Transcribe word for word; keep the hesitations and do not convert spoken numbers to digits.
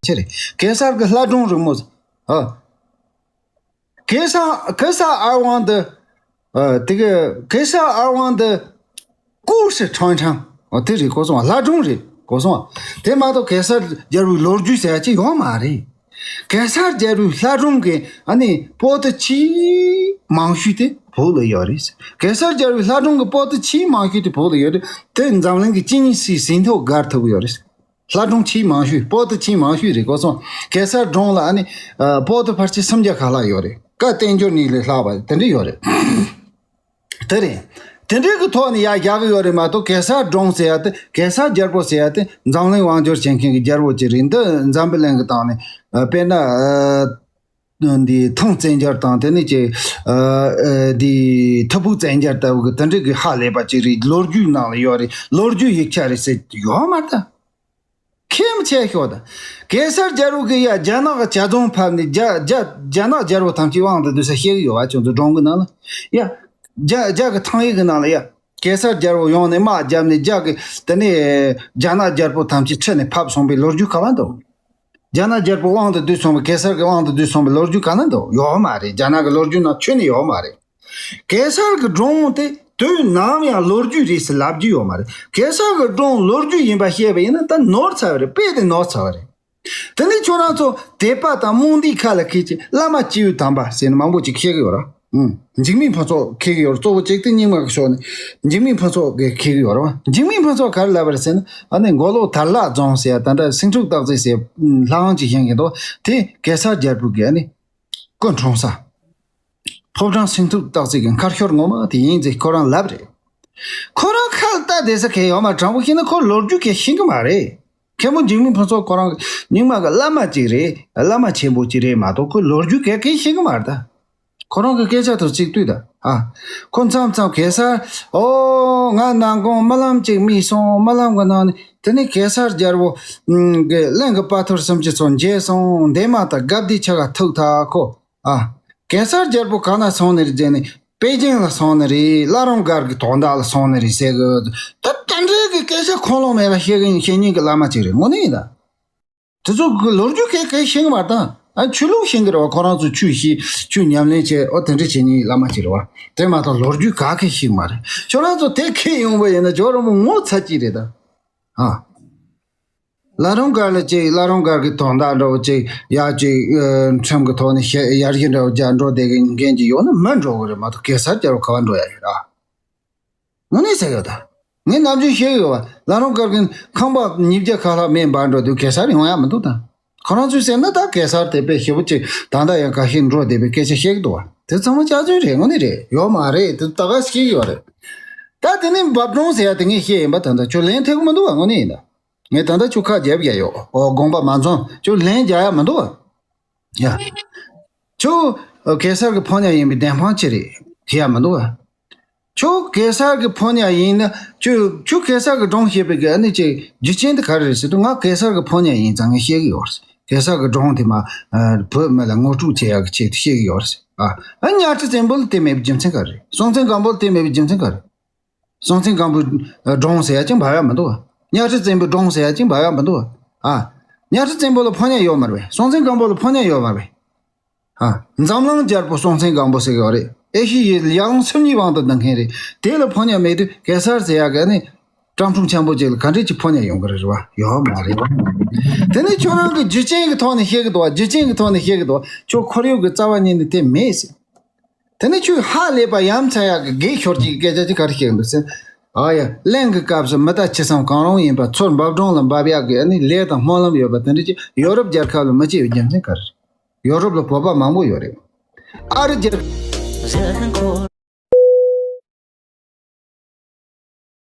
ཆེ་རེད། གེ་སར་གྱི་ལྷ་སྒྲུང་རིང་མོ། ཨ། 给上给上二万的，呃，这个给上二万的故事长城。ཨོ་དེ་རེད་གོ་སོང་ལྷ་སྒྲུང་རེད་གོ་སོང་། དེ་མ་གཏོགས་གེ་སར་རྒྱལ་པོའི་ལོ་རྒྱུས་ཟེར་ཡ་ཅིག་ཡོད་མ་རེད། གེ་སར་རྒྱལ་པོའི་ལྷ་སྒྲུང་གི་ཨ་ནི་པོ་ཏི་ཆེས་མང་ཤོས་དེ་བོད་ལ་ཡོད་རེད། གེ་སར་རྒྱལ་པོའི་ལྷ་སྒྲུང་གི་པོ་ཏི་ཆེས་མང་ཤོས་དེ་བོད་ལ་ཡོད་རེད། དེ་འཛམ་གླིང་གི་ཅི་ཉི་སི་ཟིན་ཐོ་སྒར་ཐུབ་ཡོད་རེད། ལྷ་སྒྲུང་ཆེས་མང་ཤོས་པོ་ཏི་ཆེས་མང་ཤོས་རེད་གོ་སོང་། གེ་སར་སྒྲུང་ལ་ཨ་ནི་པོ་ཏི་ཕལ་ཆེར་སུམ་བརྒྱ་ཁ་ལྷག་ཡོད་རེད། བཀའ་བསྟན་འགྱུར་གཉིས་ལས་ལྷག་པ་དེ་འདྲ་ཡོད་རེད། དེ་རེད། དེ་འདྲའི་གི་ཐོག་ནས་ཡར་རྒྱག་གི་ཡོད་རེད་མ་གཏོགས་གེ་སར་སྒྲུང་ཟེར་ཡ་དེ་གེ་སར་རྒྱལ་པོ་ཟེར་ཡ་དེ་འཛམ་གླིང་དབང་སྒྱུར་བྱེད་མཁན་གྱི་རྒྱལ་པོ་ཅིག་རེད། འདི་འཛམ་བུ་གླིང་གི་སྟེང་ནས་དཔེར་ན། འདི་ཐང་བཙན་རྒྱལ་དང་དེ་ནས་ཀྱི་འདི་ཐུ་བྷོད་བཙན་རྒྱལ་ལྟ་བུ་གི་དེ་འདྲའི་གི་ཧ་ལས་པ་ཅིག་རེད། ལོ་རྒྱུས་ནང་ལ་ཡོད་རེད། ལོ་རྒྱུས་ཡིག་ཆ་རེད་ཟེར་ཡོད་མ་རེད་ད། ཁྱད་མི་ཆེ་ཤོག་ད། གེ་སར་རྒྱལ་པོ་གི་ཡ་རྒྱ་ནག་གི་བྱ་རྫོང་ཕབ་ནས་རྒྱ་རྒྱ་རྒྱ་ནག་རྒྱལ་པོ་ཐམས་ཅད་དབང་དུ་བསྡུས་ས་བཤད་གི་ཡོད་བ། ཁྱོད་ཚོ་སྒྲུང་གི་ནང་ལ་ཡ། རྒྱ་རྒྱ་གི་ཐང་ཡིག་གི་ནང་ལ་ཡ། གེ་སར་རྒྱལ་པོ་ཡོང་ནས་དམག་བརྒྱབ་ནས་རྒྱ་གི་དེ་ནས་རྒྱ་ནག་རྒྱལ་པོ་ཐམས་ཅད་ཁྲིད་ནས་ཕབ་སོང་བའི་ལོ་རྒྱུས་ག་བ་འདུག་རྒྱ་ནག་རྒྱལ་པོ་དབང་དུ་བསྡུས་སོང་བའི་གེ་སར་གྱི་དབང་དུ་བསྡུས་སོང་བའི་ལོ་རྒྱུས་ག་ན་འདུག་ཡོད་མ་རེད། རྒྱ་ནག་གི་ལོ་རྒྱུས་ནང་ཁྱོན་ནས་ཡོད་མ་རེད། གེ་སར་གྱི་སྒྲུང་དེ་དུས་ནམ་ཡང་ལོ་རྒྱུས་རེད་ཟེར་ལབ་རྒྱུ་ཡོད་མ་རེད། གེ་སར་གྱི་སྒྲུང་ལོ་རྒྱུས་ཡིན་པ་བཤད་པ་ཡིན་ན་ད་ནོར་ཚར་བ་རེད། དཔེ་དེ་ནོར་ཚར་བ་རེད། དེ་ནས་ཁྱོད་རང་ཚོ་དད་པ་དང་རྨོངས་དད་ཁ་ལ་འཁྱེར་གྱི་བླ་མ་སྤྱི་བོའི་དམ་པ་ཟེར་ནས་མང་པོ་ཅིག་བཤད་གི་ཡོད་ར། ཨུམ། འཇིགས་མེད་ཕུན་ཚོགས་འཁྱེར་གི་ཡོད་ར། གཙོ་བོ་གཅིག་དེ་རྙིང་མ་གི་ཕྱོགས་ནས་འཇིགས་མེད་ཕུན་ཚོགས་གིས་འཁྱེར་གི་ཡོད་ར། འཇིགས་མེད་ཕུན་ཚོགས་ག་རེ་ལབ་པ་རེད་ཟེར་ན། ཨ་ནི་མགོ་ལོག་དར་ལག་རྫོང་ཟེར་ཡ་ད་ལྟ་སེང་ཕྲུག་སྟག་རྩེ་ཟེར་ལྷ་ཁང་ཅིག་བཞེངས་གི་འདུག་དེ་གེ་སར་རྒྱལ་པོ་གི་ཨ་ནི་སྐུ་འཁྲུངས་ས། ཕོ་བྲང་སེང་ཕྲུག་སྟག་རྩེ་གི་མཁར་ཤོར་ངོ་མ་དེ་ཡིན་ཟེར་ཁོ་རང་ལབ་རེད། ཁོ་རང་ཁ་ལ་ལྟ་བསྡད་ས་གང་ཡོད་མ། དྲང་པོ་བཤད་ན་ཁོ་ལོ་རྒྱུས་གང་ཤེས་གི་མ་རེད། མཁན་པོ་འཇིགས་མེད་ཕུན་ཚོགས་ཁོ་རང་རྙིང་མ་གི་བླ་མ་ཅིག་རེད། བླ་མ་ཆེན་པོ་ཅིག་རེད་མ་གཏོགས་ཁོ་ལོ་རྒྱུས་གང་གང་ཤེས་གི་མ་རེད་ད། ཁོ་རང་གི་སྐད་ཆ་དང་གཅིག་ལྟོས་ད། ཨ། ཁོ་མཚམས་མཚམས་གེ་སར། ཨོ། ང་ནང་ཁོང་རྨི་ལམ་ཅིག་རྨིས་སོང་། རྨི་ལམ་གི་ནང་ནས་དེ་ནས་གེ་སར་རྒྱལ་པོ་གི་གླིང་གི་དཔའ་ཐུལ་སུམ་ཅུ་ཚོ་མཇལ་སོང་། འདན་མ་དང་སྒ་བདེ་ཆ་ག་ཐུག་ཐག་ཁོ། ཨ། གེ་སར་རྒྱལ་པོ་གང་ན་སོང་ནི་རེད་ཟེར་ནས། པེ་ཅིང་ལ་སོང་ནི་རེད། བླ་རུང་སྒར་གྱི་དོན་དག་ལ་སོང་ནི་རེད་ཟེར་གི། ད་ད་འདྲའི་གི་སྐད་ཆ་ཁུངས་ལུང་མེད་པ་བཤད་གི་བཤད་མཁན་གི་བླ་མ་ཅིག་རེད། དངོས་གནས་ཡིན་ད། དེ་ཚོ་གི་ལོ་རྒྱུས་གང་གང་ཤེས་གི་མ་རེད་ད། ཨ། ཆོས་ལུགས་ཤེས་གི་རེད་བ། ཁོ་རང་ཚོ་ཆོས་ཤེས། ཆོས་ཉམས་ལེན་བྱེད། ཨོ་དེ་འདྲ་བྱེད་མཁན་གི་བླ་མ་ཅིག་རེད་བ། དེ་མ་གཏོགས་ལོ་རྒྱུས་གང་གང་ཤེས་གི་མ་རེད། ཁྱོད་རང་ཚོ་དེ་མཁས་ཡོང་བ་ཡིན་ན་ཁྱོད་རང་མོ་ངོ་ཚ་གི་རེད་ད། ཨ། བླ་རུང་སྒར་ལ་ཅིག་བླ་རུང་སྒར་གྱི་དོན་དག་འདྲ་བོ་ཅིག་ཡ་ཅིག་ཨ། ཁྲིམས་ཀྱི་ཐོག་ནས་བཤད་ཡར་རྒྱས་འདྲ་བོ་རྒྱག་འགྲོ་བསྡད་མཁན་ཅིག་ཡོད་ན་མི་འགྲོ་གི་རེད་མ་གཏོགས་གེ་སར་རྒྱལ་པོ་ག་པར་འགྲོ་ཡ་ཡོད་ར། དངོས་གནས་ཟེར་ཡོད་ད། ངས་ནམ་རྒྱུན་བཤད་ཡོད་བ། བླ་རུང་སྒར་གྱི་ཁང་པ་ཉིས་བརྒྱ་ཁ་ལྷག་མེ་འབར་འགྲོ་དུས་གེ་སར་ཡོང་ཡ་མི་འདུག་ད། ཁོ་རང་ཚོས་ཟེར་ན་ད་གེ་སར་དེ་དཔེ་ཞེ་པོ་ཅིག་ད་ལྟ་ཡང་ག་ཤེད་འགྲོ་བསྡད་པའི་སྐད་ཆ་བཤད་ཀྱི་འདུག་བ། དེ་ཚང་མ་སྐྱག་རྫུན་རེད། དངོས་གནས་རེད། ཡོད་མ་རེད། དེ་ད་ག་ཤེས་ཡོད་རེད། ད་དེ་ནས་འབབ་སྒྲུང་ཟེར་ཡ་དེ་ངས་བཤད་ཡིན་པ། ད་ལྟ་ཁྱོད་ལན་ཐེབས་ཀྱི་མི་འདུག་བ། དངོས་གནས་ཡིན་ད། ངས་ད་ལྟ་ཁྱོད་ཁ་རྒྱབ་རྒྱག་ཡོད། ཨོ་དགོངས་པ་མ་ཚོམ། ཁྱོད་ལན་རྒྱག་ཡ་མི་འདུག་བ། ཡ། ཁྱོད་གེ་སར་གྱི་ཕོ་ཉ་ཡིན་པའི་བདེན་དཔང་ཅི་རེད། ཤེས་ཡ་མི་འདུག་བ། ཁྱོད་གེ་སར་གྱི་ཕོ་ཉ་ཡིན་ན་ཁྱོད་ཁྱོད་གེ་སར་གྱི་སྒྲུང་བཤད་པའི་གི་ཨ་ནི་ཅིག་རྒྱུ་རྐྱེན་དེ་ག་རེ་རེད་ཟེར་དུས། ང་གེ་སར་གྱི་ཕོ་ཉ་ཡིན་ཙང་ངས་བཤད་གི་ཡོད་རེད། གེ་སར་གྱི་སྒྲུང་དེ་མ་བོད་མི་ལ་ངོ་སྤྲོད་བྱེད་ཡག་གི་ཆེད་དུ་བཤད་གི་ཡོད་རེད། ཨ། ཨ། གཉའ་ཁྲི་བཙན་པོ་ལ་དེ་མེད་པའི་རྒྱུ་མཚན་ག་རེ་རེད། སྲོང་བཙན་སྒམ་པོ་ལ་དེ་མེད་པའི་རྒྱུ་མཚན་ག་རེ་རེད། སྲོང་བཙན་སྒམ་པོའི་སྒྲུང་ཟེར་ཡ་ཅིག་འབབ་ཡ་མི་འདུག་བ། གཉའ་ཁྲི་བཙན་པོའི་སྒྲུང་ཟེར་ཡ་ཅིག་འབབ་ཡ་མི་འདུག་བ། ཨ། གཉའ་ཁྲི་བཙན་པོ་ལ་ཕོ་ཉ་ཡོད་མ་རེད་པས། སྲོང་བཙན་སྒམ་པོ་ལ་ཕོ་ཉ་ཡོད་མ་རེད་པས། ཨ། འཛམ་གླིང་རྒྱལ་པོ་སྲོང་བཙན་སྒམ་པོ་ཟེར་གི་ཡོད་རེད། ཨེ་ཤི་ཡའི་ཡར་ཀླུང་སེམས་ཉིད་དབང་དུ་བསྡུ་མཁན་རེད། དེ་ལ་ཕོ་ཉ་མེད་དུས་གེ་སར་ཟེར་ཡ་གི་ནི་སྤྲང་ཕྲུག་འཁྱམ་པོ་ཅིག་ལ་ག་འདྲས་ཀྱི་ཕོ་ཉ་ཡོང་གི་རེད་བ། ཡོད་མ་རེད། དེ་ནས་ཁྱོད་རང་གི་རྒྱུ་རྐྱེན་གྱི་ཐོག་ནས་བཤད་གི་འདུག་བ། རྒྱུ་རྐྱེན་གྱི་ཐོག་ནས་བཤད་གི་འདུག་བ། ཁྱོད་ཁོར་ཡུག་གི་རྩ་བ་ཉིད་ནས་དེ་མེད་ཟེར། དེ་ནས་ཁྱོད་ཧ་ལས་པ་ཡ་མཚན་ཡག་གི་གེ་ཤོར་གྱི་སྐད་ཆ་ཅིག་ག་རེ་བཤད་གི་འདུག་ཟེར། ཨ་ཡ། གླེང་གི་སྐབས་སུ་མི་ལྟ་ཅི་བསམ་གང་རུང་ཡིན་པ། ཚུར་འབབ་སྒྲུང་ལ་འབབ་ཡག་གི་ཨ་ནི་ལས་དང་སྨོན་ལམ་ཡོད་པ་དེ་འདྲ་ཅིག་ཡོ་རོབ་རྒྱལ་ཁབ་ལ་མི་སྐྱེ་བའི་རྒྱུ་མཚན་ག་རེ་རེད། ཡོ་རོབ་ལ་བོད་པ་མང་པོ་ཡོད་རེད། ཨ་རི་རྒྱལ།